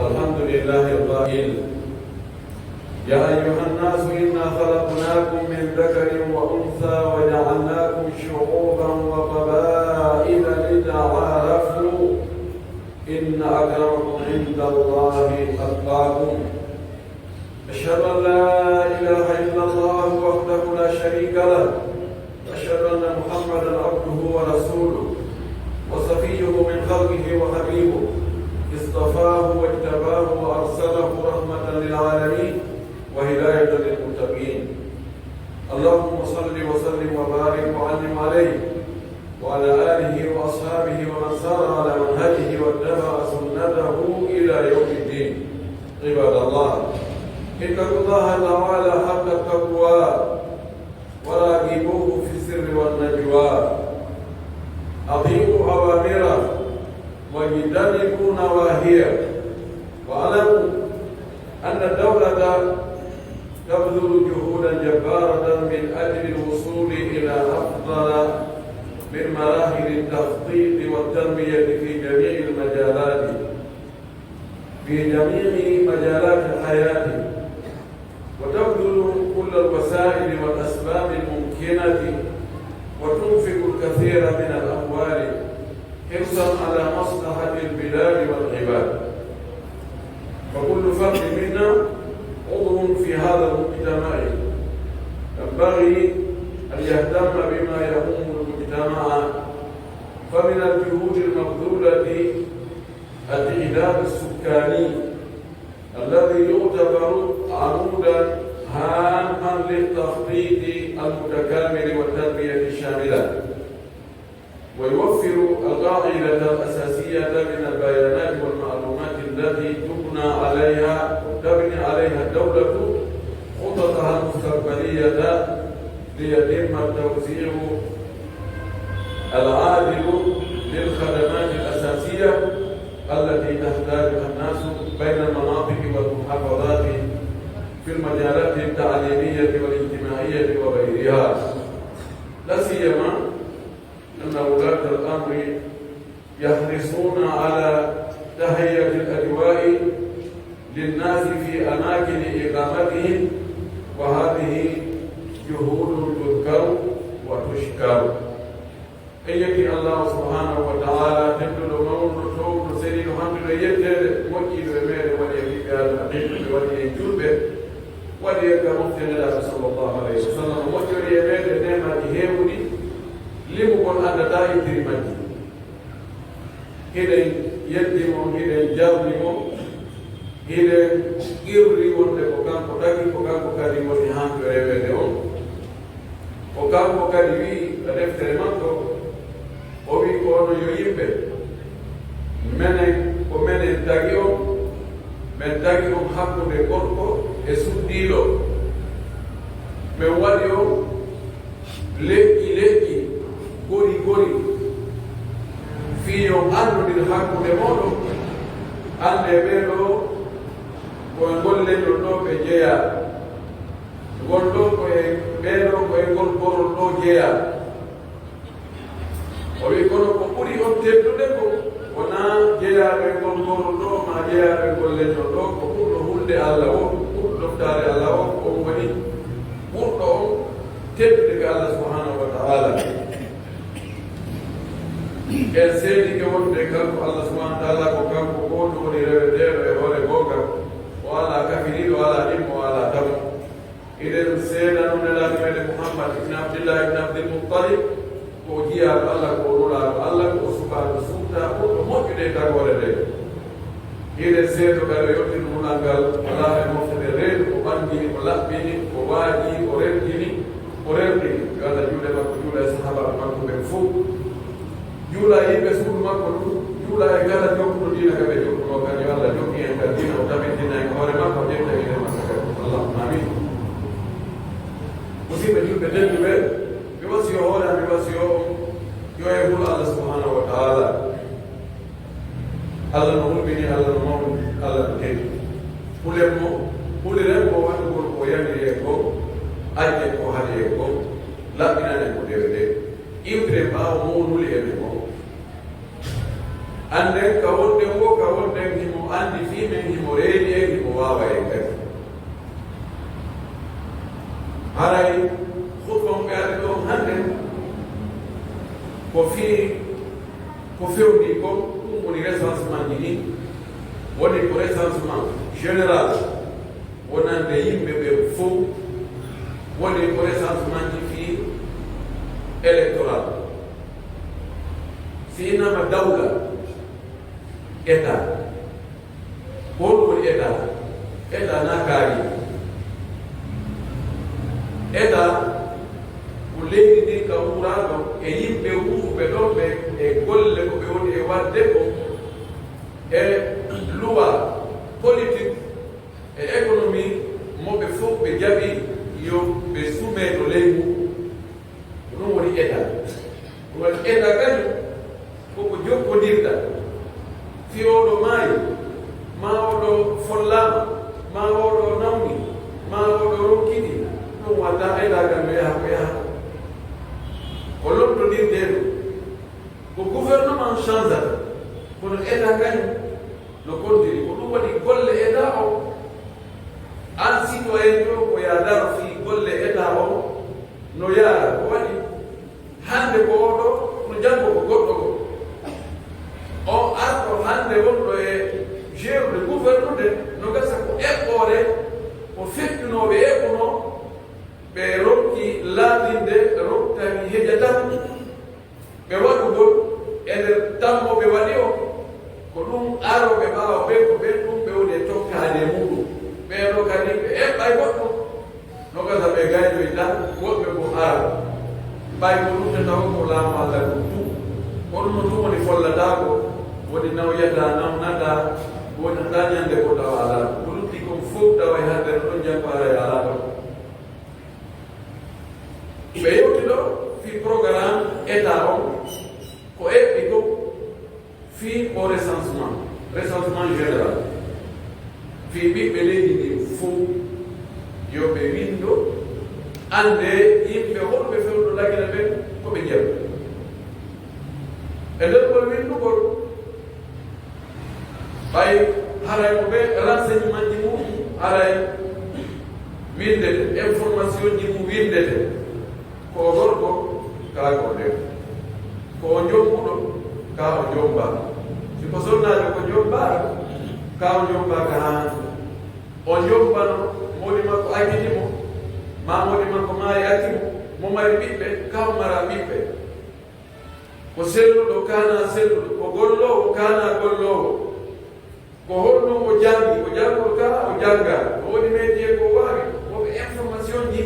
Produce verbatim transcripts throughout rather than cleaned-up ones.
الحمد لله القائل: يا أيها الناس إنا خلقناكم من ذكر وأنثى وجعلناكم شعوبا وقبائل لتعارفوا إن أكرمكم عند الله أتقاكم. أشهد أن لا إله إلا الله وحده لا شريك له، وأشهد أن محمدا عبده ورسوله، وصفيه من خلقه وحبيبه، اصطفاه واجتباه وأرسله رحمة للعالمين وهداية للمتقين. اللهم صل وسلم وبارك وأنعم عليه وعلى آله وأصحابه ومن سار على منهجه واتبع سنته إلى يوم الدين. عباد الله، اتقوا الله تعالى حق التقوى وراقبوه في السر والنجوى. أطيعوا أوامره واجتنبوا نواهيه. واعلموا أن الدولة تبذل جهودا جبارة من أجل الوصول إلى أفضل من مراحل التخطيط والتنمية في جميع المجالات، في جميع مجالات الحياة، وتبذل كل الوسائل والأسباب الممكنة، وتنفق الكثير من الأموال حرصا على مصلحة البلاد والعباد. فكل فرد منا عضو في هذا المجتمع، ينبغي أن يهتم بما يهم المجتمع. فمن الجهود المبذولة التعداد السكاني الذي يعتبر عمودا هاما للتخطيط المتكامل والتنمية الشاملة، ويوفر القاعدة الأساسية من البيانات والمعلومات التي تبنى عليها، تبني عليها الدولة خططها المستقبلية، ليتم التوزيع العادل للخدمات الأساسية التي تحتاجها الناس بين المناطق والمحافظات في المجالات التعليمية والاجتماعية وغيرها. لا سيما أن ولاة الأمر يحرصون على تهيئة الأجواء للناس في أماكن إقامتهم، وهذه جهود تذكر وتشكر. En yetti Allaahu subhaanahu wa ta'aalaa, tedduɗo, mawnuɗo, toowuɗo, seniiɗo, handuɗo e yetteede, moƴƴiiɗo e meeɗen, waɗi en ɓiɓɓe Aadama, ɓe waɗi en julɓe, waɗi en ka mofte Nelaaɗo sallallaahu alayhi wa sallam, moƴƴori e meeɗen neemaaji heewuɗi, limugol anndataa ittiri majji. Hiɗen yetti mo, hiɗen jarni mo, hiɗen qirri wonde ko kanko tagi, ko kanko kadi woni haanɗo reweede on. Ko kanko kadi wi'i ka deftere makko, o wi'i ko onon yo yimɓe, menen ko menen tagi on, men tagi on hakkunde gorko e suddiiɗo. Men waɗi on leƴƴi leƴƴi, gori gori, fii yo on anndodir hakkunde mooɗon, anndee ɓee ɗoo ko e ngol leñol ɗoo ɓe jeyaa, ngol ɗoo ko e, ɓee ɗoo ko e ngol gorol ɗoo jeyaa. O wi'i, kono ko ɓuri on teddude ko wonaa jeyaaɓe ngol gorol ɗoo, maa jeyaaɓe ngol leñol ɗoo, ko ɓurɗo hulde Alla woo, ɓurɗo ɗoftaade Alla woo, ko on woni ɓurɗo on teddude ka Alla subhaanahu wa ta'aalaa. En seedike wonde kanko Alla subhaanahu wa ta'aalaa ko kanko gooto woni reweteeɗo e hoore goonga, o alaa kafiriiɗo, o alaa ɗimmo, o alaa tamo. Hiɗen seedano Nelaaɗo meɗen Muhammad ibn Abdillah ibn Abdil Muttalib, ko o jiyaaɗo Alla, ko o nulaaɗo Alla, ko o suɓaaɗo suɓtaa, ɓurɗo moƴƴude e tagoore nden. Hiɗen seedo kadi o yottii nulal ngal, alaa e moftude reedu, o ɓanngini, o laɓɓini, o waajii, o rentini, o rerɗini. Yo Alla juul e makko, juula e sahaabaaɓe makko ɓen fow. Juula e yimɓe suudu makko ɗun, juula e kala jokkuɗo diina ka ɓe jokkunoo kan, yo Alla jokku en ka diina, o tabintina en hoore makko, o ƴetta e nder makko kadi. Allahumma amin. Musidɓe julɓe tedduɓe, mi wasiyoo hoore am, mi wasiyoo on, yo en hulu Alla subhaanahu wa ta'aalaa. Alla no hulɓinii, Alla no mawni, Alla no teddi. Hulen mo, huliren mo waɗugol ko o yamiri en kon, añen ko o haɗi en kon, laɓɓinan en ko deweten. Iwtiren ɓaawo mo o nuli en e kon. Annden ka wonɗen woo, ka wonɗen himo Anndi fii men himo reeni en, himo waawa en kadi. Haray khutba mo ɓe ari ɗon hannde ko fii ko fewndii kon, ɗum woni recensement ji ɗin, woni ko recensement général wonande yimɓe ɓen fow, woni ko recensement ji fii électoral. Si innama dawla, État. Ko honɗum woni État? État na kaari. État ko leydi ndin ka wuuraa ɗon e yimɓe wuuruɓe ɗon ɓe e golle ko ɓe woni e waɗde kon e luwa politik e ekonomi mo ɓe fow ɓe jaɓi yo ɓe sumee no ley muɗum. Ko ɗum woni État. Ɗum woni État kañum ko ko jokkondirɗa. Fii oo ɗoo maayi, maa oo ɗoo follaama, maa oo ɗoo nawni, maa oo ɗoo ronkiti, ɗum watta État kan no yaha ko yaha. Ko lontondirtee ɗum. Ko gouvernement changeata, kono État kañum no kontiri. Ko ɗum waɗi golle État o, an citoyen o ko yaa daro fii golle État o no yaara. Ko waɗi hannde ko oo ɗoo, no janngo ko goɗɗo goo. On arɗo hannde wonɗo e jeerude gouvernude, no gasa ko eɓɓoore, ko feƴƴunooɓe eɓɓunoo, ɓe ronki laatinde, roktani heƴa tan. Ɓe waɗugol e nder tammo ɓe waɗi o, ko ɗum arooɓe ɓaawo ɓen, ko ɓen ɗum ɓe woni e tokkaade e muɗum. Ɓee ɗoo kadi ɓe eɓɓay goɗɗum. No gasa ɓe gaynoyi tan, woɓɓe ko ara. Ɓay ko ɗum ɓe tawa ko laamu Alla ɗum tun. Ko ɗum no tun woni follataako, woni nawyataa, nawnataa, woni tan ñande ko tawa alaa. Ko lutti kon fow tawa e hannde no ɗon janngo ara e alaa ɗon. Ɓe yewti ɗo fii programme État on, ko eɓɓi ko fii o recensement, recensement général, fii ɓiɓɓe leydi ndin fow, yo ɓe winndo, anndee yimɓe honɓe fewndo Lagine ɓen ko ɓe jeyaa. E nder ngol winndugol, ɓay haray ko ɓe renseignement ji mum haray winndete, information ji mum winndete, ko o gorko, kaa ko o debbo, ko o jombuɗo, kaa o jombaa. Si ko sonnaajo ko jombaaɗo, kaa o jombaaka haa hannde. O jombano, moodi makko acciti mo, maa moodi makko maayi acci mo, mo mari ɓiɓɓe, kaa o maraa ɓiɓɓe. Ko selluɗo, kaanaa selluɗo, ko golloowo, kaanaa golloowo. Ko honno o janngi, o janngol kaa, o janngaa, o woni métier ko o waawi, ko ɓe information ji,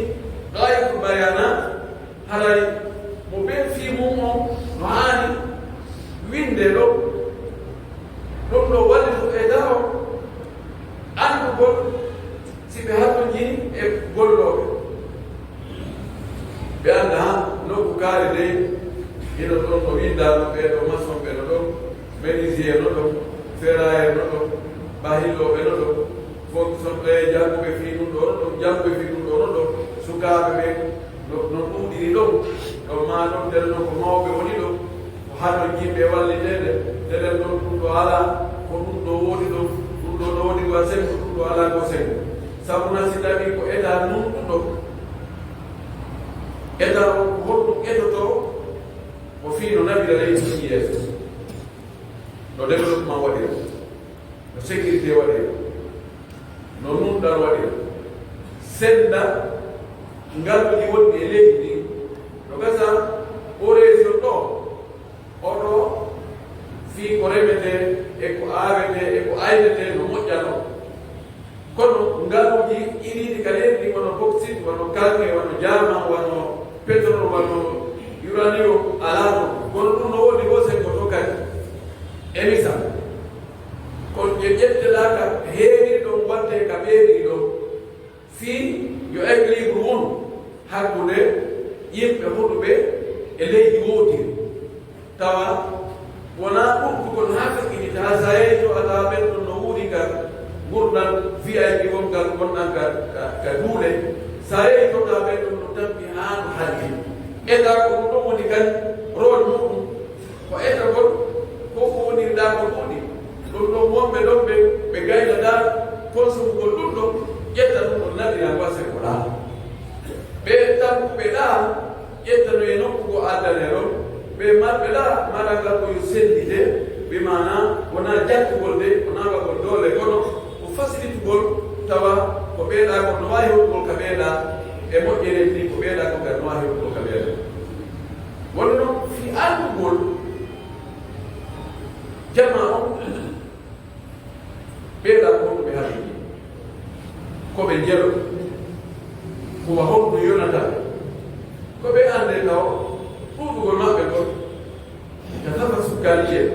gaayatul bayaanaat, haray mo ɓen fii mum on no haani winnde ɗo, ɗum ɗo wallitu État o, anndugol si ɓe hatonjini e gollooɓe. Ɓe annda, haa nokku kaari dey, hino ɗon no winndaano, ɓee ɗoo maçon ɓe no ɗon, menuisier no ɗon, ferrailleur no ɗon, bahillooɓe no ɗon, fonctionnaire jannguɓe fii ɗum ɗoo no ɗon, jannguɓe fii ɗum ɗoo no ɗon, sukaaɓe ɓen no, no ɗuuɗiri ɗon, ɗon maa ɗon tel non ko mawɓe woni ɗon, ko haɗo yimɓe walliteede, tel non ɗum ɗoo alaa, ko ɗum ɗoo woodi ɗon, ɗum ɗoo no woodi ko a sengo, ɗum ɗoo alaa ko sengo. Sabu na si tawii ko État nunɗuɗo, État o ko honɗum etotoo? Ko fii no nabira leydi ndin yeeso, no développement waɗira, no sécurité waɗira, no nunɗal waɗira, sennda ngalluɗi wonɗi e leydi ndin, no gasa o région ɗoo, oɗo fii ko remetee e ko aawetee e ko aynetee no moƴƴanoo. Kono ngaluuji iriiɗi ka leydi ndin, wano bauxite, wano kalke, wano jaaman, wano pétrole, wano uranium, alaa ɗon. Kono ɗum no woodi woo sengo to kadi. E misal, kon ƴe ƴetteɗaa ka heeriri ɗon, wattee ka ɓeeriri ɗon. Fii yo équilibre wonu hakkunde yimɓe hoɗuɓe e leydi wootiri. Tawa wonaa ɓurtugol haa feƴƴinita, haa so a yeeyii to a tawa ɓen ɗon no wuuri ka ngurndan V I P wongal, wonɗan ka, ka, ka duule. So a yeeyii to tawa ɓen ɗon no tampi haa no halli. Eda ko ɗum ɗon woni kan rôle muɗum. Ko etagol, ko ko wonirɗaa ko ɗuuɗi. Ɗum ɗon wonɓe ɗon ɓe, Ngal ko yo sellite, bi maanaa wonaa jattugol de, wonaa waɗugol doole, kono ko fasilitugol, tawa ko ɓeeɗaa kon no waawi hoɗugol ka ɓeeɗaa, e moƴƴereeji ɗin ko ɓeeɗaa kon kadi no waawi hoɗugol ka ɓeeɗaa. Wonde non, fii anndugol jamaa on, ɓeeɗaa ko honɗun ɓe haɓiri, ko ɓe njelo, ko wa honɗun yonata ɓe, ko ɓe anndee taw ɗuuɗugol maɓɓe ngol, ka tafa sukkaani en,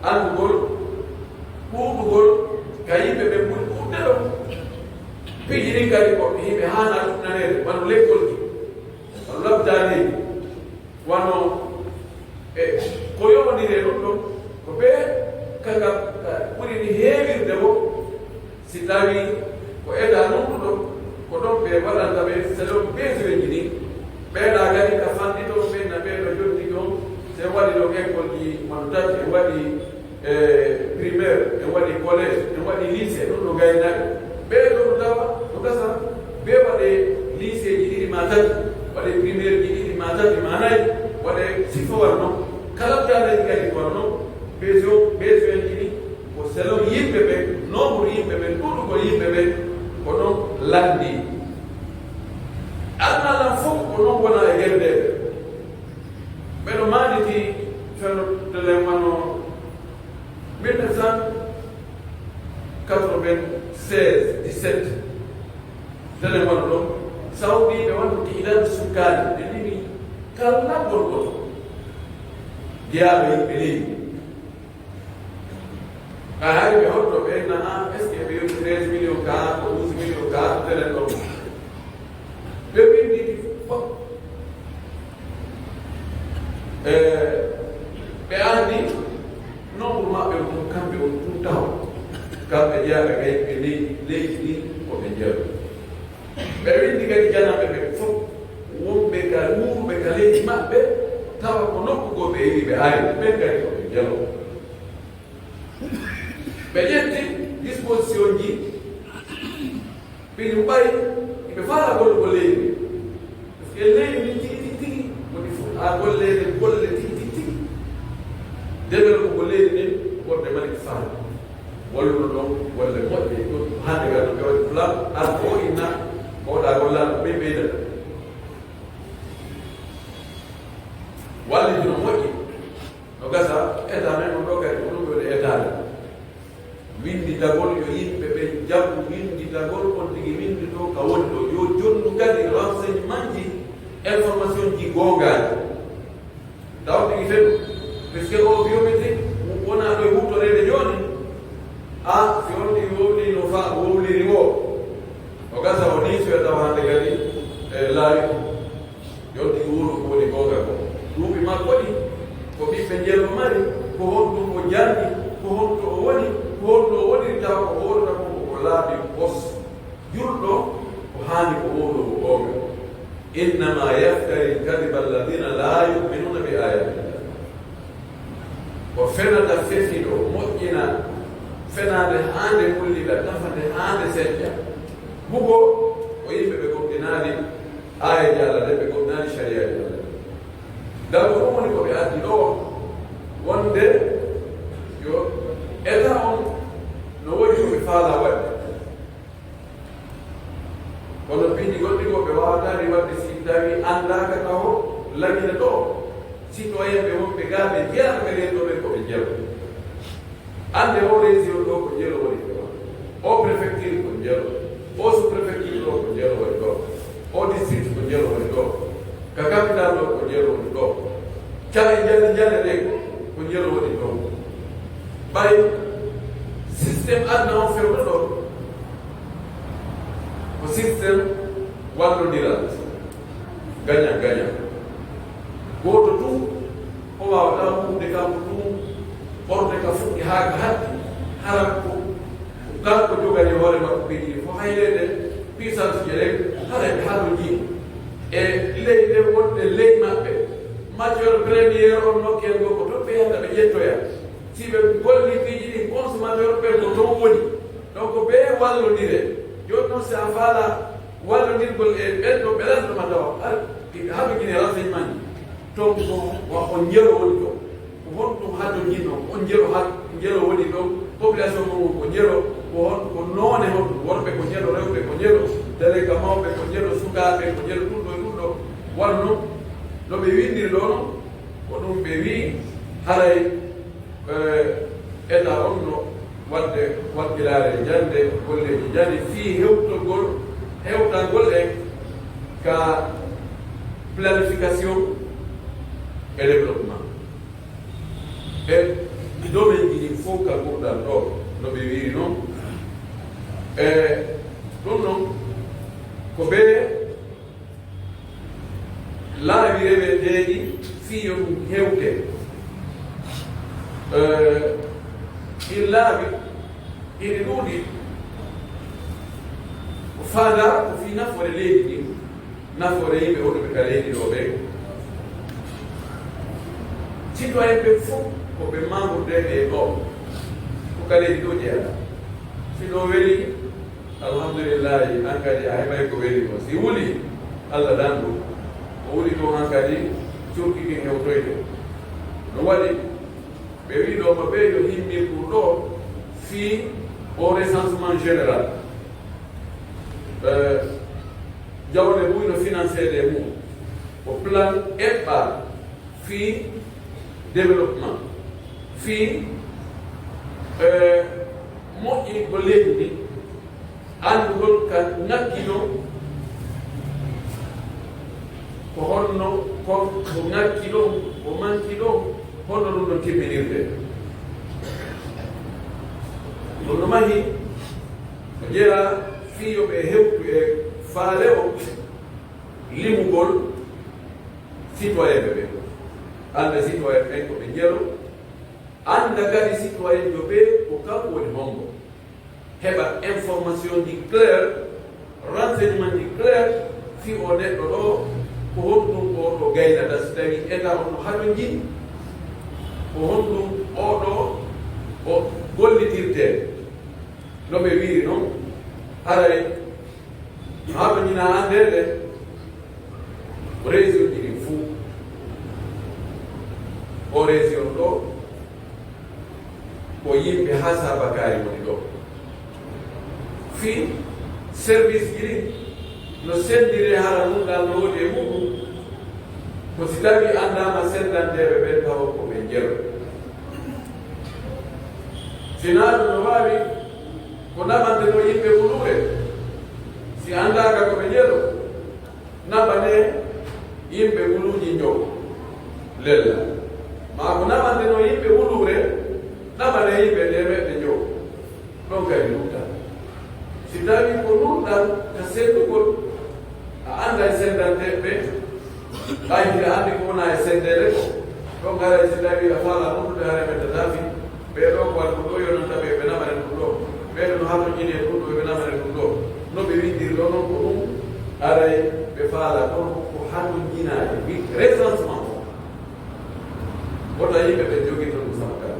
anndugol ɗuuɗugol ka yimɓe ɓen ɓuri ɗuuɗude ɗon. Piiji ɗin kadi ko yimɓe haanaa ɗuɗɗaneede, wano lekkolji, wano lapitaaneeji, wano e ko yowondiri e ɗun ɗon, ko ɓe ka, ka, ka ɓuri ɗi heewirde wo. Si tawii ko état nunɗuɗo, ko ɗon ɓe waɗanta ɓe selon besoinji ɗin. Ɓeeɗaa kadi ka fanɗitoo ɓen na ɓee ɗoo jonni ɗon, si en waɗii ɗon écoleji wano tati, en waɗii, eh, primaire, en waɗii collège, en waɗii lycée, ɗun no gaynaɓe. Ɓee ɗoo no tawa, no gasa, ɓe waɗee lycéeji ɗiɗi maa tati, waɗee primaireji ɗiɗi maa tati maa nayi, waɗee sifa wano non. Kala taaleji kadi ko wano non, besoin, besoinji ɗin, ko selon yimɓe ɓen, nombre yimɓe ɓen, ɗuuɗugol yimɓe ɓen, ko non lanndii. Aduna lan fof ko non wona e genndeede. Mbeɗo maanditi fenotelen wano mille neuf cent quatre-vingt-seize, dix-sept, telen wano ɗon, Sawdiiɓe wano tiiɗan sukkaani, ɓe limi kala gorko to jeyaaɗo yimɓe leydi. Hay hari ɓe hoto ɓe nana, est-ce que ɓe yoni treize millions ka, ko douze millions ka, telen ɗon. Ɓe winndi ɗi fof. E, ɓe anndi nombre maɓɓe on, kamɓe on tun taho. Kamɓe jeyaɓe kay ɓe leydi, leydi ndin ko ɓe jeyaɓe. Ɓe winndi kadi jananɓe ɓe fof, wonɓe ka wuuruɓe ka leydi maɓɓe, tawa ko nokku goo ɓe yehi ɓe ari, ɓen kadi ko ɓe jelo. Ɓe ƴetti disposition ji, ɓe no ɓay, ɓe faala gollugol leydi ndin. Parce que leydi ndin tigi, tigi, tigi, woni fof haa golleede golle tigi, tigi, tigi. Développement leydi ndin, wonde Malik Sall. Walluno ɗon, golle moƴƴe, ɗum hannde kadi ɓe waɗi plan, ar ko o inna, ko oɗa gollano, ɓe ɓeydata. Wallitino moƴƴi. No gasa, état men on ɗo kadi, ko ɗum woni état men. Winnditagol yo yimɓe ɓen janngu, winnditagol on tigi winnditoo ka woni ɗo. Yo jonnu kadi renseignement ji, information ji goongaaji. Taw tigi fendu. Parce que o biométrique, wonaa ɗo e huutoreede jooni. A, si on tigi wowlii no fa, wowliri o. No gasa o nii so e tawa hannde kadi, e laawi. Yo tigi wuro ko woni goonga ko. Duuɓi makko ɗi, ko ɓiɓɓe njelo mari, ko honɗum o janngi, ko honto o woni, ko honto o woniri, tawa ko o wonata ko ko laaɓi pos. Julɗo, ko haani ko wowlo ko goonga. Innama yaftari lkadiba alladina la yuminuna bi ayatillah. Ko fenata fefiɗo, moƴƴina, fenaande haa nde wullida, tafande haa nde seƴƴa. Hugo, ko yimɓe ɓe gomɗinaali aayeeje Alla ɗen, ɓe gomɗinaali sariyaaji Alla ɗin. Ndaa ko ɗum woni ko ɓe addi ɗoo, wonde yo état on no woodi ko ɓe faalaa waɗde. Kono piiji goɗɗi ko ɓe waawataa ɗi waɗde si tawii anndaaka taho laŋine ɗoo. Sitoyenɓe wonɓe gaa ɓe jeyaaka ɓen ɗoo ɓen ko ɓe jelo. Annde o région ɗoo ko jelo woni ɗoo. O préfecture ko jelo. O sous-préfecture ɗoo ko jelo woni ɗoo. O district ko jelo woni ɗoo. Ka capital ɗoo ko jelo woni ɗoo. Cale jale jale ɗen ko jelo woni ɗoo. Ɓay système aduna on fewndo ɗoo. Ko système wallondiral. Gagnant gagnant. Gooto tun, o waawataa wuurde kanko tun, ɓorde ka fuɗɗi haa ka hatti, hara ko kanko jogani hoore makko piiji ɗin fof. Hay leyɗe puissance ji ɗen, hara ɓe halluji. E leyɗe wonɗe ley maɓɓe, matière première on nokkeen goo ko ton ɓe yahata ɓe ƴettoya. Si ɓe golli piiji ɗin, consommateur ɓen ko ton woni. Donc, ɓe wallondire. Jooni non, si a faala wallondirgol e ɓen ɗo ɓe lanndoma tawa, har, haɓe Guinée renseignement ji. Ton ko wa on njelo woni ton. Honɗum hatonjinoo? On njelo ha, njelo woni ɗon, population mum on ko njelo, ko hon, ko noone honɗum? Worɓe ko njelo, rewɓe ko njelo, talaka mawɓe ko njelo, sukaaɓe ko njelo, ɗum ɗo e ɗum ɗo. Wano non, no ɓe winndiri ɗoo non, ko ɗum ɓe wi'i, haray, eh, Etaa on no waɗde wakkilare jannde golleeji jani fii hewtogol, hewtangol en ka planification et développement. E domaine ji ɗin fof ka gurdal ɗo, no ɓe wiiri non. E ɗum non, ko ɓe laawi reweteeɗi fii yo ɗum hewte. Eh, ɗin laawi, hiɗi ɗuuɗi. Ko faandaa ko fii nafoore leydi ndin, nafoore yimɓe wonɓe ka leydi ɗo ɓen. Citoyen ɓen fof ko ɓe membre de ɓe ɗo, ko ka leydi ɗo jeyaa. Si ɗo weli, alhamdulillahi, an kadi a heɓay ko weli ko. Si wuli, Allah dandu. Ko wuli ko an kadi, curki kin hewtoyde. No waɗi, ɓe wi'i ɗo ko ɓe yo himmin ɗum ɗo fii o recensement général. Eh, jawle buy no financé ɗe mum. Ko plan eɓɓa fii développement, fii, eh, moƴƴi ko leydi ndi, anndugol ka ŋakki ɗon, ko honno, ko, ko ŋakki ɗon, ko manki ɗon, honno ɗum ɗon timminirde. Ɗum no mahi, ko jeyaa fii yo ɓe hewtu e faale o, limugol citoyen ɓe ɓen. Annda citoyen ɓen ko ɓe njelo, annda kadi citoyen jo ɓe ko kanko woni hombo. Heɓa information ji clair, renseignement ji clair, fii o neɗɗo ɗo, ko honɗum o ɗo gaynata, si tawi Etat on no hatonjini, ko honɗum o ɗo o gollitirte. No ɓe wiiri non, haray no hatonjina anndeede, ko région ji ɗin fuu. O région ɗo, ko yimɓe haa Saabakaari woni ɗo. Fii service ji ɗin no senndiri hara nunɗal no woodi e muɗum, ko si tawii anndaama senndanteeɓe ɓen tawa ko ɓe njelo. Si naa ɗum no waawi, ko naɓantenoo yimɓe ɓuluure, si anndaaka ko ɓe njelo, naɓanee yimɓe ɓuluuji njowo lella. Maa ko naɓantenoo yimɓe ɓuluure, naɓanee yimɓe teemeɗɗe njowo. Ɗon kadi nunɗal. Si tawii ko nunɗal ka senndugol, a annday senndanteeɓe ɓen, ɓay hiɗa anndi ko wona e senndeede ko, ɗon haray si tawii a faalaa nunɗude, haray ɓe tatafi. Ɓee ɗoo ko waɗi ɗum ɗoo yonanta ɓe, ɓe naɓane ɗum ɗoo. Ɓee ɗoo no hatonjini e ɗum ɗoo, ɓe naɓane ɗum ɗoo. No ɓe winndiri ɗoo non ko ɗum, haray ɓe faalaa ɗon ko hatonjinaaɗi, wi-, recensement o. Wota yimɓe ɓe jogito ɗum sabu kala.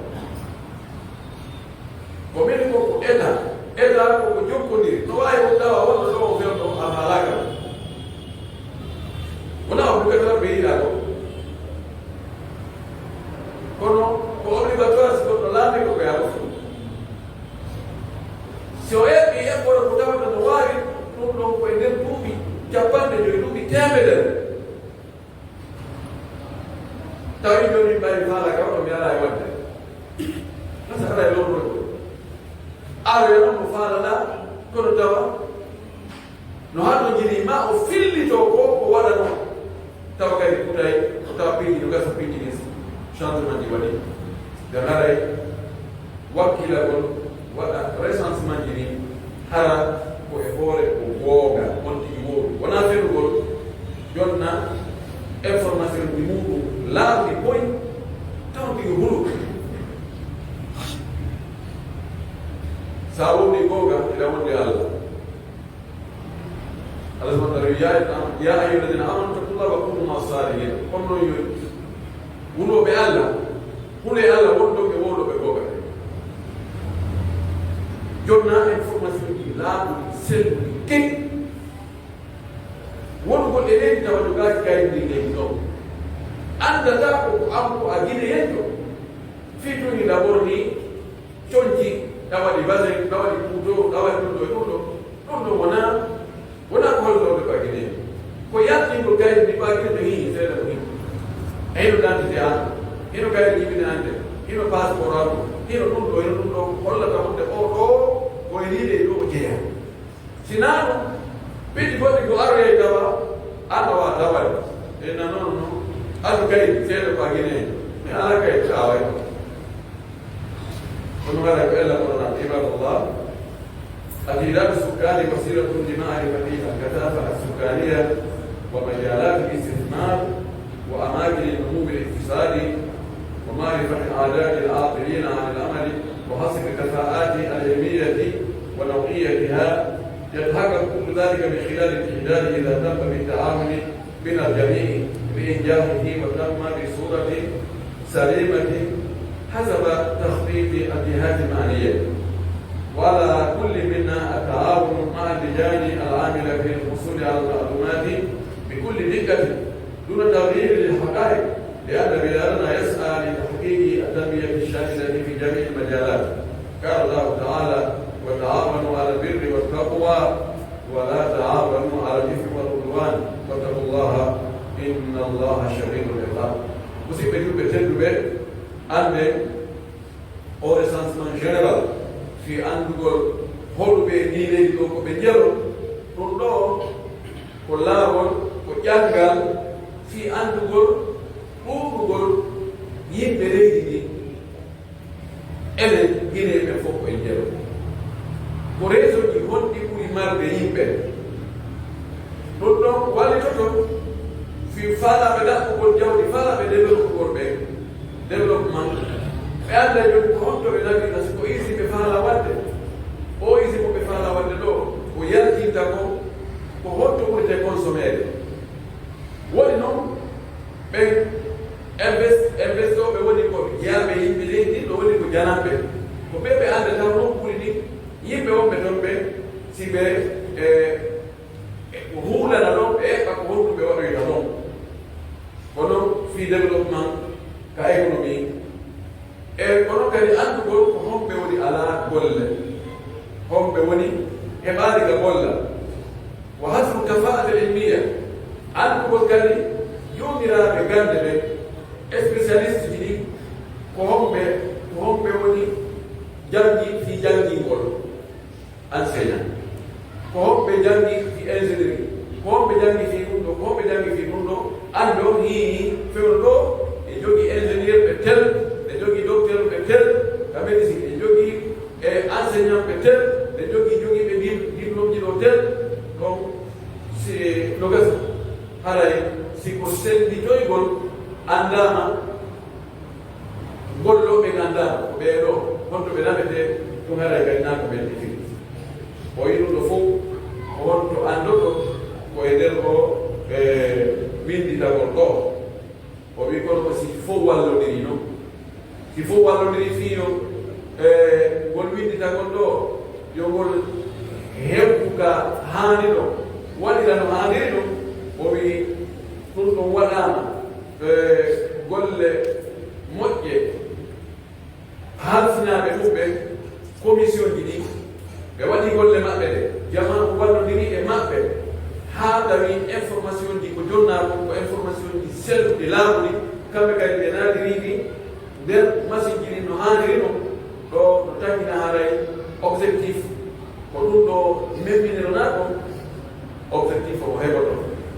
Ko mini ko, ko Etat. Etat ko ko jokkondiri. No waawi ko tawa wonno ɗo o fewndo a faalaaka. Wona obligatoire ɓe yiɗaa ko. Kono ko obligatoire si goɗɗo laami ko ɓe a fof. Si o eɓɓi eɓɓore ko tawata no waawi ɗum ɗon ko e nder duuɓi capanɗe joy, duuɓi teemedere. Tawi jooni min mbaɗi faala ka oɗo mi alaa e waɗde. Parce que alaa e lorgol ko. Aroya non mo faalaɗaa, kono tawa no hatonjini ma o fillito ko o waɗano. Tawa kadi kutay, o tawa piiji no gasa piiji ɗin changement ji waɗi. Nde haray wakkilagol waɗa recensement ji ɗin, hara ko e hoore ko goonga, on tigi wooɗi. Wonaa fenugol, jonna information ji muɗum laaɓuɗi boy, tawa tigi hulu. Sa woni goonga, ila wonde Allah. Allah subhanahu wa ta'ala, "يا، يا أيها الذين آمنوا اتقوا الله وكونوا مع الصادقين." Kono yo wulooɓe Allah, hulee Allah wondoɓe wowloɓe goonga. Jonna information ji laaɓuɗi, selluɗi, keƴi. Wonugol e leydi tawa jogaaki kaydi ndi leydi ɗon. Anndataa ko ko an ko a Gineyenjo. Fii tun hino ɓorni conci, ɗa waɗi basin, ɗa waɗi puuto, ɗa waɗi ɗun ɗoo e ɗun ɗoo. Ɗun ɗoo wonaa, wonaa ko holtorde ko a Gineejo. Ko yaltingol kayit ndi ko a Gineejo hii, seeɗa ko hii. E hino dantite an, hino kayit jibine an nde, hino paspor an, hino ɗun ɗoo, hino ɗun ɗoo, ko hollata wonde oo ɗoo, ko e nii ɗoo e ɗoo o jeyaa. Si naa ɗun, piiji goɗɗi ko aroyay tawa, an a waawaa tawade. E na non non, adu kay, seeɗa ko a Gineejo. Mi alaa kay taaway. Kono waɗa ko Alla Qur'an, عباد الله. أكيدات السكان وسيلة لمعرفة الكثافة السكانية ومجالات الاستثمار وأماكن النمو الاقتصادي ومعرفة أعداد العاطلين عن العمل وحصر الكفاءات العلمية ونوعيتها، يتحقق كل ذلك من خلال الإعداد إذا تم بالتعاون من الجميع لإنجاحه وتم بصورة سليمة حسب تخطيط الجهات المعنية. وعلى كل منا التعاون مع اللجان العاملة في الحصول على المعلومات بكل دقة دون تغيير للحقائق، لأن بلادنا يسعى لتحقيق التنمية الشاملة في جميع المجالات. قال الله تعالى: "وتعاونوا على البر والتقوى ولا تعاونوا على الإثم والعدوان واتقوا الله إن الله شديد العقاب." Musidɓe julɓe tedduɓe, annden oo recensement général fii anndugol hoɗuɓe e ndii leydi ɗoo ko ɓe njelo, ɗun ɗoo ko laawol, ko ƴanngal fii anndugol ɗuuɗugol yimɓe leydi ndin. Enen Gineeɓe ɓen fow ko en njelo. Ko réseauji honɗi ɓuri marde yimɓe? Ɗun ɗon wallitoto fii faalaaɓe ɗaɓɓugol jawdi, faalaaɓe développugol ɓen, développement. Ɓe annda jooni ko honto ɓe naɓirta, si ko iisi ɓe faalaa waɗde, oo iisi mo ɓe faalaa waɗde ɗoo, ko yaltinta kon, ko honto ɓuritee consommeede. Woni non, ɓen invest-, investooɓe woni ko jeyaaɓe yimɓe leydi ndin, no woni ko jananɓe. Ko ɓe ɓe anndata non ɓuri ni yimɓe wonɓe ton ɓen, si ɓe, e, e, huulana ɗon, ɓe eɓɓa ko honɗum ɓe waɗoyta ɗon. Kono fii développement ka économie, e kono kadi anndugol ko homɓe woni alaa golle, homɓe woni heɓaali ka golla. Wa hasru kafaa'atil ilmiya, anndugol kadi joomiraaɓe gannde ɓen, spécialiste ji ɗin, ko homɓe, ko homɓe woni janngi fii janngingol. Enseignant. Ko homɓe janngi fii ingénierie? Ko homɓe janngi fii ɗun ɗoo? Ko homɓe janngi fii ɗun ɗoo? Anndon hii fewndo ɗoo, e jogii ingénieur ɓe tel, ɓe jogii docteur ɓe tel ka médecine, ɓe jogii e enseignant ɓe tel, ɓe jogii, jogii ɓe dip-, diplôme ji ɗoo tel. Donc, si no gasa, haray si ko sennditoygol anndaama, gollooɓe nganndaa ko ɓee ɗoo, honto ɓe naɓetee, ɗun haray kadi naa ko ɓen ɗi fii. O wi'i ɗun ɗoo fow, ko honto anndoto ko e nder oo, e, winnditagol ɗoo? O wi'i kono ko si fow wallondiri non. Si fow wallondiri fii yo, e, ngol winnditagol ɗoo, yo ngol heɓu ka haani ɗon, waɗira no haaniri non, o wi'i ɗun ɗon waɗaama. E, golle moƴƴe, halfinaaɓe ɗun ɓen, commission ji ɗin, ɓe waɗii golle maɓɓe ɗen, jamaa on wallondirii e maɓɓe, haa tawi information ji ko jonnaa kon, ko information ji selluɗi, laaɓuɗi, kamɓe kadi ɓe naatirii ɗi nder machine ji ɗin no haaniri non, ɗoo no tanina haray objectif. Ko ɗun ɗoo memminirnaa kon, objectif o heɓoto,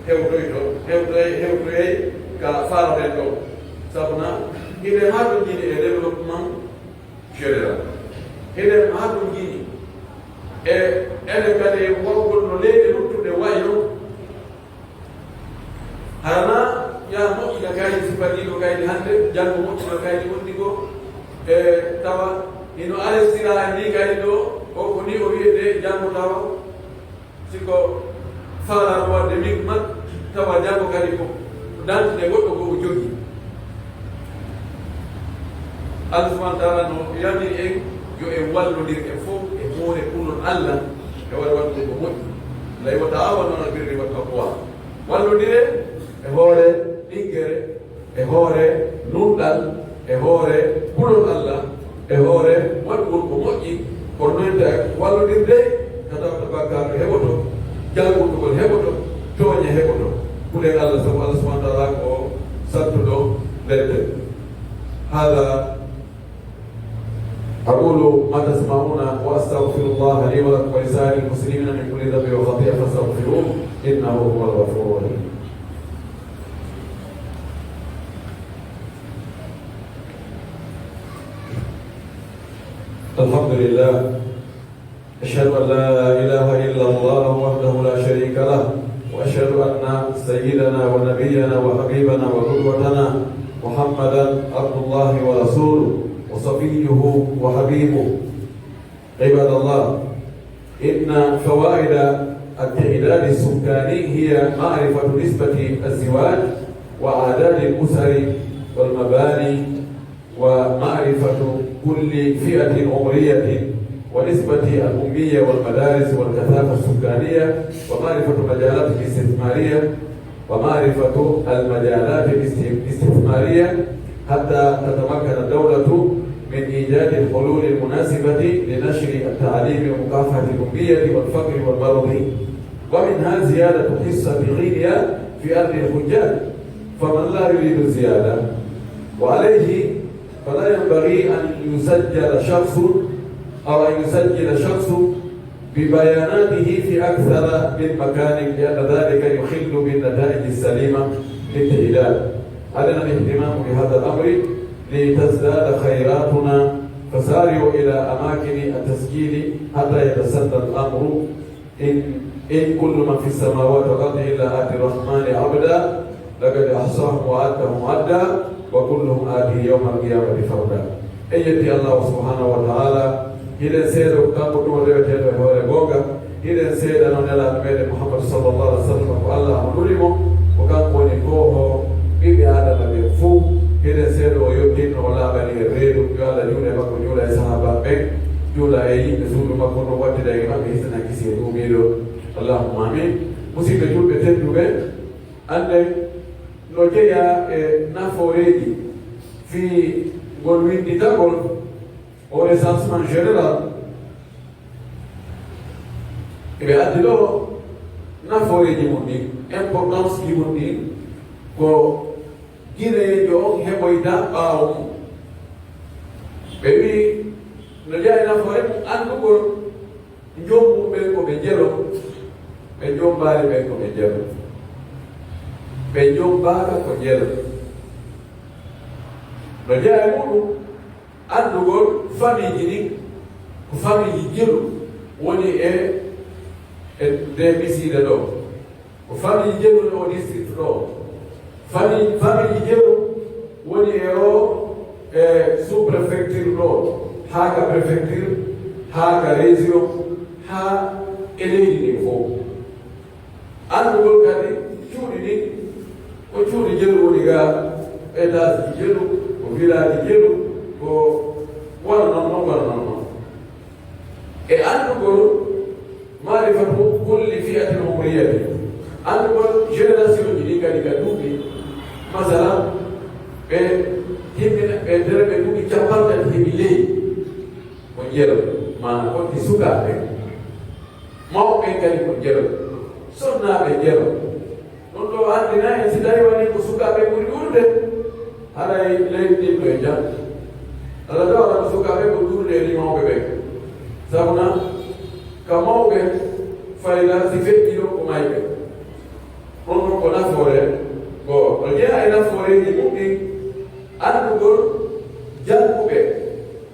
hewtoyto, hewtoyay, hewtoyay ka faalaten ɗoo. Sabu na, hiɗen hatonjini e développement général. Hiɗen hatonjini e enen kadi e wawgol no leyɗe luttuɗe wayi non. Hara na yaa moƴƴina kaydi, si fadiiɗo kaydi hannde, janngo moƴƴina kaydi wonndi goo. E tawa hino arestira e ndii kaydi ɗoo, o ko nii o wi'etee, janngo tawa si ko faalaaɗo waɗde micmac, tawa janngo kadi ko dantite goɗɗo goo o jogii. Allah subhanahu wa taala no yamiri en yo en wallondir en fow e hoore kulol Allah, e hoore waɗugol ko moƴƴi. Lay, "Wa ta'awanu alal birri wat taqwa." Wallondiree e hoore ɗiggere, e hoore nunɗal, e hoore Kulol Allah e hoore waɗugol ko moƴƴi, kono non enta wallondirde ka tawata bakkaaru heɓoto, jalbugol heɓoto, tooñe heɓoto. Kulen Allah sabu Allah subhanahu wa ta'ala ko sattuɗo ledde. هذا أقول ما تسمعون وأستغفر الله لي ولكم ولسائر المسلمين من كل ذنب وخطيئة فاستغفروه إنه هو الغفور الرحيم. الحمد لله. أشهد أن لا إله إلا الله وحده لا شريك له، وأشهد أن سيدنا ونبينا وحبيبنا وقدوتنا محمدا عبد الله ورسوله وصفيه وحبيبه. عباد الله، إن فوائد التعداد السكاني هي معرفة نسبة الزواج وأعداد الأسر والمباني ومعرفة كل فئة عمرية ونسبة الأمية والمدارس والكثافة السكانية ومعرفة المجالات الاستثمارية ومعرفة المجالات الاست-، الاستثمارية حتى تتمكن الدولة من إيجاد الحلول المناسبة لنشر التعليم ومكافحة الأمية والفقر والمرض، ومنها زيادة حصة غينيا في أرض الحجاج، فمن لا يريد الزيادة وعليه فلا ينبغي أن يسجل شخص أو أن يسجل شخص ببياناته في أكثر من مكان، لأن ذلك يخل بالنتائج السليمة للتعداد. علينا الاهتمام بهذا الأمر لتزداد خيراتنا، فسارعوا إلى أماكن التسجيل حتى يتسنى الأمر. إن، إن كل من في السماوات والأرض إلا آتي الرحمن عبدا، لقد أحصاهم وعدهم عدا، وكلهم آتيه يوم القيامة فردا. En yetti Allahu subhanahu wa ta'ala, hiɗen seedo ko kanko ɗum o reweteeɗo e hoore goonga, hiɗen seedano Nelaaɗo meɗen Muhammad sallallahu alaihi wasallam ko Allah mo nuli mo, ko kanko woni koohoowo ɓiɓɓe Aadama ɓen fow, hiɗen seedo o yottinno, o laaɓani e reedu, yo Allah juulu e makko, juula e sahaabaaɓe ɓen, juula e yimɓe suudu makko, no wattida e maɓɓe hisana kisi e ɗuumiiɗo. Allahumma amin. Musidɓe julɓe tedduɓe, annden no jeyaa e nafooreeji fii ngol winnditagol, o recensement général, eɓe addi ɗo nafooreeji mun ɗin, importance ji mun ɗin, ko gineejo on heɓoyta ɓaawo mun. Ɓe wi'i, no jeyaa e nafoore mun anndugol Njombu ɓen ko ɓe jelo, ɓe njombaali ɓen ko ɓe jelo. Ɓe njombaaka ko jelo. No jeyaa e muɗum anndugol famiiji ɗin, ko famiiji jelu woni e, e nde misiide ɗo. Ko famille jelu e o district ɗo. Famille, famille jelu woni e o, e sous-préfecture ɗo, haa ka préfecture, haa ka région, haa e leydi ndin fow. Anndugol kadi cuuɗi ɗin, ko cuuɗi jelu woni ga, étage ji jelu, ko village ji jelu, ko wano non non, wano non non. E anndugol maarifatu kulli fi'atin umriyatin, anndugol génération ji ɗin kadi ka duuɓi, masalan, ɓe himmina, ɓe nder ɓe duuɓi cappanɗe tati heɓi ley, ko jelo, maana ko ɗi sukaaɓe, mawɓe kadi ko jelo, sonnaaɓe jelo. Ɗun ɗoo anndina en, si tawii wonii ko sukaaɓe ɓuri ɗuuɗude, haray leydi ndin no e jam. Alaa ɗoo haray sukaaɓe ko ɗuuɗude e mawɓe ɓen. Sabu na ka mawɓe fayda si feƴƴi ɗon ko mayɓe. Ɗun ɗon ko nafoore goo. No jeyaa e nafooreeji mun ɗin, anndugol jannguɓe,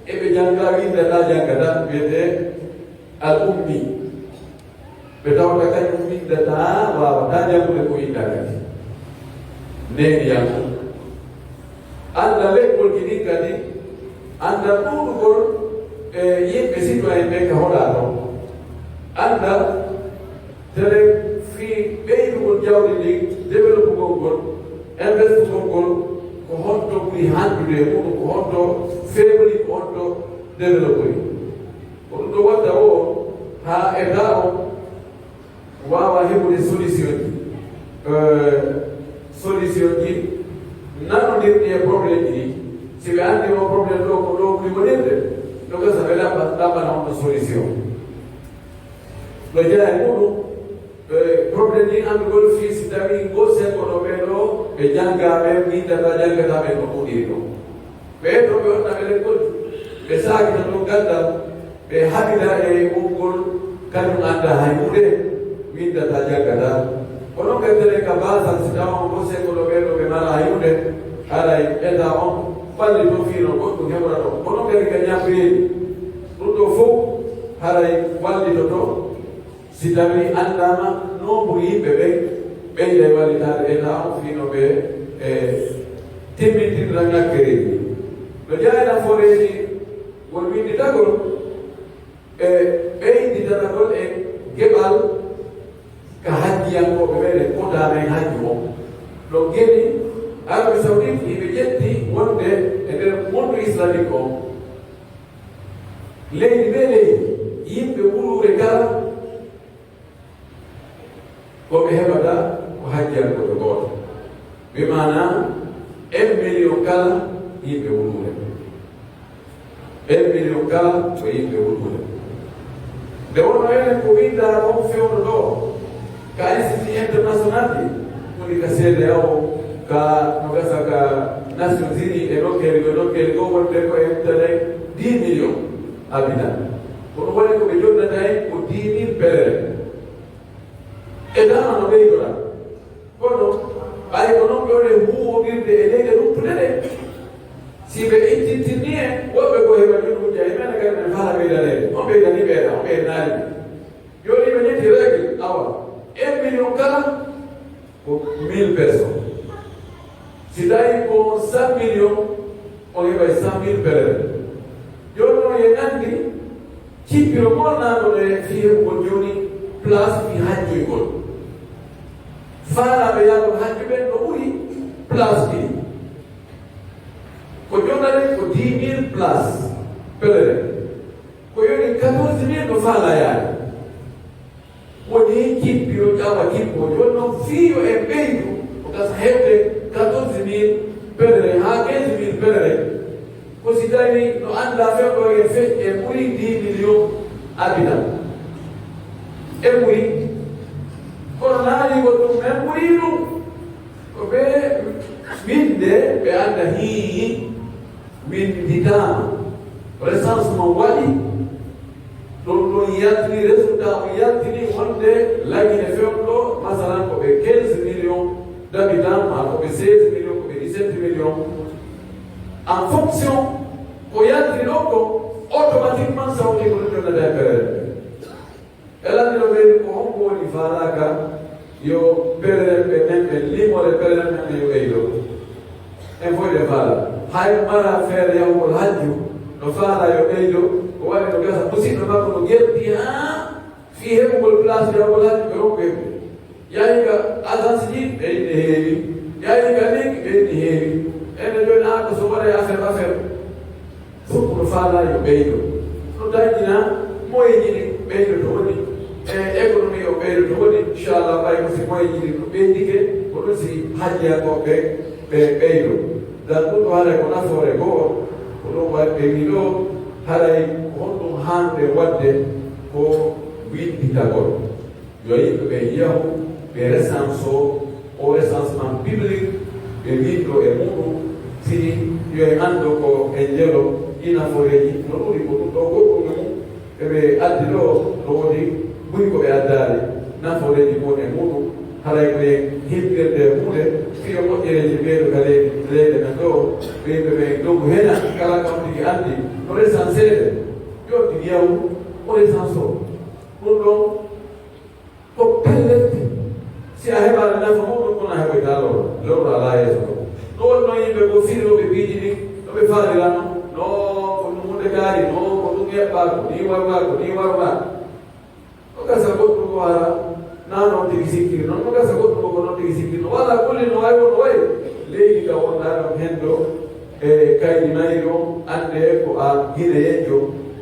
e ɓe janngaa winndataa janngataa, wi'etee al ummi. Ɓe tawata kañum winndataa, waawataa janngude ko winndaa kadi. Neeniyanko. Annda lekkol ki ɗin kadi, annda ɗuuɗugol e yimɓe citoyen ɓen ka hoɗaa ton. Annda tele fii ɓeydugol jawdi ndin, développugol ngol, investugol ngol, ko honto ɓuri handude e muɗum, ko honto faible, ko honto développé. Ko ɗum ɗo watta o haa État o waawa heɓude solution ji, euh, solution ji nanondirɗi e problème ji ɗi. Si ɓe anndi oo problème ɗoo ko ɗoo ɓuri wonirde, no gasa ɓe ɗaɓɓa, ɗaɓɓana on no solution. No jeyaa e muɗum, eh, problème ɗin anndugol fii si tawii ngoo senngo ɗoo ɓee ɗoo ɓe janngaa ɓe, winndataa janngataa ɓe no ɓuri ɗoo. Ɓee ɗoo ɓe wonta ɓe lekkol, ɓe saakita ɗon ganndal, ɓe haɓida e ɓoggol, kañum anndaa hay huunde, winndataa janngataa. Kono kadi telen ka baasal, si tawaa on ngoo senngo ɗoo ɓee ɗoo ɓe maraa hay huunde, haray Etaa on wallitoo fii no goɗɗum heɓora ɗon. Kono kadi ka ñaapireeji, ɗum ɗoo fow haray wallitoto. Si tawii anndaama nombre yimɓe ɓen, ɓeyday wallitaade Etaa on fii no ɓe, e, timmintinira ŋakkereeji. No jeyaa e nafooreeji ngol winnditagol, e, ɓeyditanagol e geɓal ka hajjiyankooɓe ɓen e kotaa men hajju on. Ɗon geni Arabie Saoudite hiɓe ƴetti wonde e nder monde islamique on, leydi bee leydi, yimɓe wuluure kala, ko ɓe heɓata ko hajjiyankooɓe gooto. Bi maanaa, un million kala yimɓe wuluure. Un million kala ko yimɓe wuluure. Nde wonno enen ko winndaa ɗon fewndo ɗoo, ka institut international ɗi, woni ka C E D E A O, ka no gasa ka Nations Unies e nokkeeli, e nokkeeli goo wonde ko en tene dix millions habitants. Kono woni ko ɓe jonnata en ko dix mille pèlerins. E dama no ɓeydoɗaa. Kono ɓay ko non ɓe woni huuwondirde e leyɗe luttuɗe ɗe, si ɓe ittintinni en, woɓɓe ko heɓa ɗum hujja, e men kadi men fala ɓeydaneede. On ɓeydani ɓeyda, on ɓeydaali ɓe. Jooni ɓe ƴetti règle, awa, un million kala ko mille personnes. Si tawi ko cent millions, on heɓay cent mille pèlerins. Jooni non en anndi, cippiro molnaaɗo e fii heɓugol jooni place fii hajjoygol. Faalaaɓe yaagol hajju ɓen no ɓuri place ɗin. Ko jonnata ko dix mille place pèlerins. Ko yoni quatorze mille no faalaa yaade. Woni heen kippi, yo ƴawa kippo. Jooni non, fii yo en ɓeydu, ko gasa heɓde quatorze mille pèlerins haa quinze mille pèlerins. Ko si tawii no anndaa fewndo e fe-, en ɓuri dix millions habitants. En ɓuri. Kono naanigol ɗum, men ɓuri ɗum. Ko ɓe winde, ɓe annda hii winnditaama. Recensement waɗi, ɗum ɗum yaltini, résultat o yaltini wonde Lagine fewndo, masalan, ko ɓe quinze millions d'habitants, maa ko ɓe seize millions, ko ɓe dix-sept millions. En fonction ko yaltini ɗon ko, automatiquement, sawti ko ɗum jonnata e pèlerin. E lanndino ɓeydu ko honko woni faalaaka yo pèlerin ɓe men ɓe limore pèlerin men ɓe yo ɓeydo. En fof ɓe faala. Hay mara feere yahugol hajju no faala yo ɓeydo, ko waɗi no gasa musidɗo makko no gerti haa fii heɓugol place yahugol hajju ɓe honko heɓude. Yahi ka agence ji, ɓeydi ne heewi. Yahi ka ligue, ɓeydi ne heewi. Ene jooni haa ko so waɗa affaire, affaire. Fof ko faalaa yo ɓeydo. No dañina moyeji ɗi ɓeydoto woni, e économie o ɓeydoto woni, inchallah, ɓay ko si moyeji ɗi no ɓeydike, ko ɗum si hajjiyagooɓe ɓe ɓeydo. Dan ɗum ɗo haray ko nafoore goo, ko ɗum waɗi ɓe wii ɗo, haray ko honɗum haanɗe waɗde ko winnditagol. Yo yimɓe ɓen yahu, ɓe recense o, o recensement public, ɓe winndo e muɗum, fini yo en anndu ko en njelo ɗi nafooreeji, no ɗuuɗi ko ɗum ɗo goɗɗum e mum, ɓe ɓe addi ɗo, no woodi buy ko ɓe addaali, nafooreeji ko e muɗum, haray ko en hebbirde e huunde, fii yo moƴƴereeji ɓeydo ka leydi, leyɗe men ɗo, ɓe yimɓe ɓen dogu hena, kala kam tigi anndi, no recenseede, yo tigi yahu, o recense o. Ɗum ɗon, ko pellet, si a heɓaali nafa muɗum, kono a heɓoytaa lorra, lorra alaa yeeso ɗon. No wonno yimɓe goo firooɓe piiji ɗin, no ɓe faalirano, no ko ɗum huunde gaari, no ko ɗum eɓɓaa, ko nii warraa, ko nii warraa. No gasa goɗɗum ko ara, naa non tigi sikkiri non, no gasa goɗɗum ko non tigi sikkiri non. Wala kulli no wayi, no wayi. Leydi ka wonɗaa ɗon hen ɗo, e kaydi mayri on, annde ko a Gineyeejo,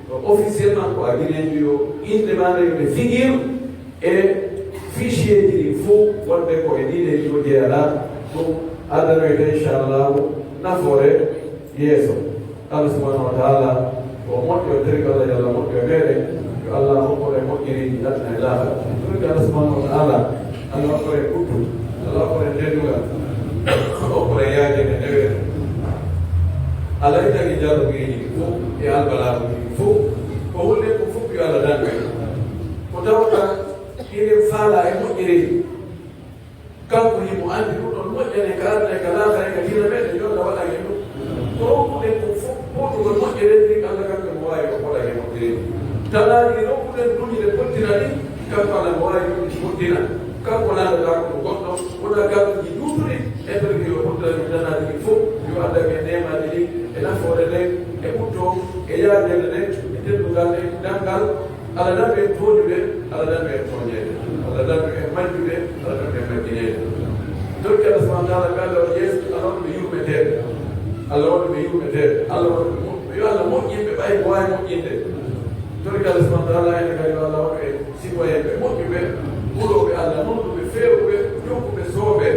no officiellement ko a Gineyeejo, yo innde maa nde yo nde figure e fichierji ɗin fof, wonde ko e ndii leydi o jeyaɗaa. Ɗum addanoyta, inchallahu, nafoore yeeso. Allah subhanahu wa ta'ala, ko moƴƴo, tergal Allah, yo Allah moƴƴo e meɗen. Yo Allah hokkore moƴƴereeji aduna e laakhira. Ɗum ko Allah subhanahu wa ta'ala, Allah hokkore kuttu, Allah hokkore teddugal, Allah hokkore yaajere ndewe. Allah ittange jarrubeeji ɗi fof e albalaaji ɗi fof. Ko hulde ko fof yo Allah dandu en. Ko tawata hiɗen faala e moƴƴereeji. Kanko himo anndi ɗum ɗon moƴƴani ka aduna e ka laakhira e ka diina meɗen, yo Allah waɗan en ɗum. Ko rokkuɗen kon fof, ko ɗum moƴƴere ndin, Allah kanko mo waawi o waɗan en moƴƴere. Talaaji ɗi rokkuɗen duñi ɗe pottina ɗin, kanko Allah mo waawi ɗum ɗi pottina. Kanko lanndata ko ɗum goɗɗo, wona galluuji juutuɗi, e nder ɗi o pottina ɗum talaaji ɗin fof, yo Allah e neemaaji ɗin, e nafoore nden, e ɓutto, e yaajere nden, e teddungal nden, e ɗanngal, Allah dandu en tooñuɓe, Allah dandu en tooñeede. Allah dandu en majjuɓe, Allah dandu en majjineede. Torki Allah subhanahu wa ta'ala, ɓe Allah on yeeso, Allah on ɓe yurmeteeɓe. Allah on ɓe yurmeteeɓe. Allah on ɓe mo-, yo Allah moƴƴin ɓe, ɓay ko waawi moƴƴinde. Torki Allah subhanahu wa ta'ala, enen kadi yo Allah on ɓe sifoyen ɓe moƴƴuɓe, hulooɓe Allah, nulduɓe, feewuɓe, jokkuɓe, sooɓe.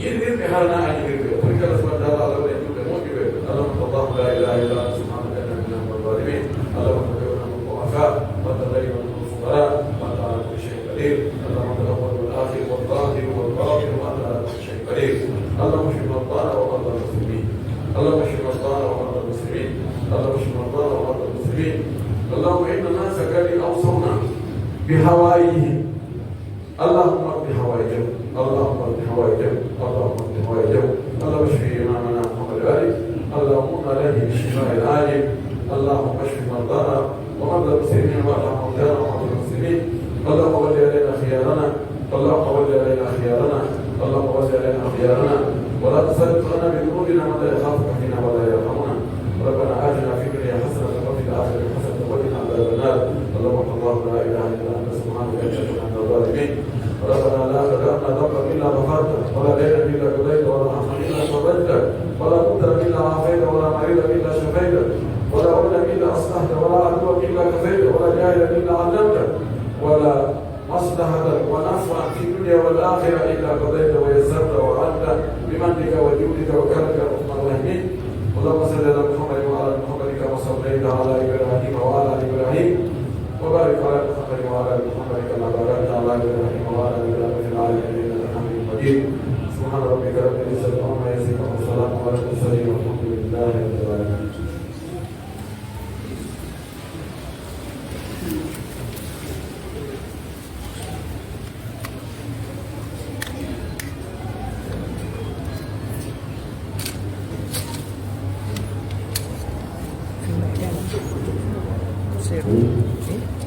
Yirwirɓe harana añirɓe. Torki Allah subhanahu wa ta'ala, Allah on ɓe yurɓe moƴƴuɓe. اللهم الله لا إله إلا أنت سبحانك إنا كنا من الظالمين. اللهم ارحمنا الضعفاء وأنت غني وأنت الفقراء وأنت على كل شيء قدير. اللهم أنت الأول والآخر والظاهر والباطن وأنت على كل شيء قدير. اللهم اشف مرضانا ومرضى المسلمين. اللهم اشف مرضانا ومرضى المسلمين. اللهم اشف مرضانا ومرضى المسلمين. اللهم إن الناس قد أوصونا بحوائجهم. اللهم اقض حوائجهم، اللهم اقض حوائجهم، اللهم اقض حوائجهم. اللهم اشف إمامنا محمد علي، اللهم من عليه بالشفاء العاجل. اللهم اشف مرضانا ومرضى المسلمين وارحم موتانا وموتى المسلمين. اللهم ول علينا خيارنا، اللهم ول علينا خيارنا، اللهم ول علينا خيارنا، ولا تسلط لنا بذنوبنا من لا يخافك فينا ولا يرحمنا. ربنا آتنا في الدنيا حسنة وفي الآخرة حسنة وقنا عذاب النار. اللهم الله لا إله إلا أنت سبحانك إنا كنا من الظالمين. ربنا لا تدع لنا ذنبا إلا غفرته، ولا دينا إلا قضيته، ولا هما إلا فرجته، ولا مبتلا إلا عافيته، ولا مريضا إلا شفيته، ولا ولدا إلا أصلحته، ولا عدوا إلا كفيته، ولا جاهلا إلا علمته، ولا مصلحة ونفعا في الدنيا والآخرة إلا قضيته ويسرته وأنت بمنك وجودك وكرمك يا أرحم الراحمين. اللهم صل على محمد وعلى آل محمد كما صليت على إبراهيم وعلى آل إبراهيم، وبارك على محمد وعلى آل محمد كما باركت على إبراهيم وعلى آل إبراهيم في العالمين إنك حميد مجيد. سبحان ربك رب العزة عما يصفون، وسلام على المرسلين، والحمد لله رب العالمين. Zéro.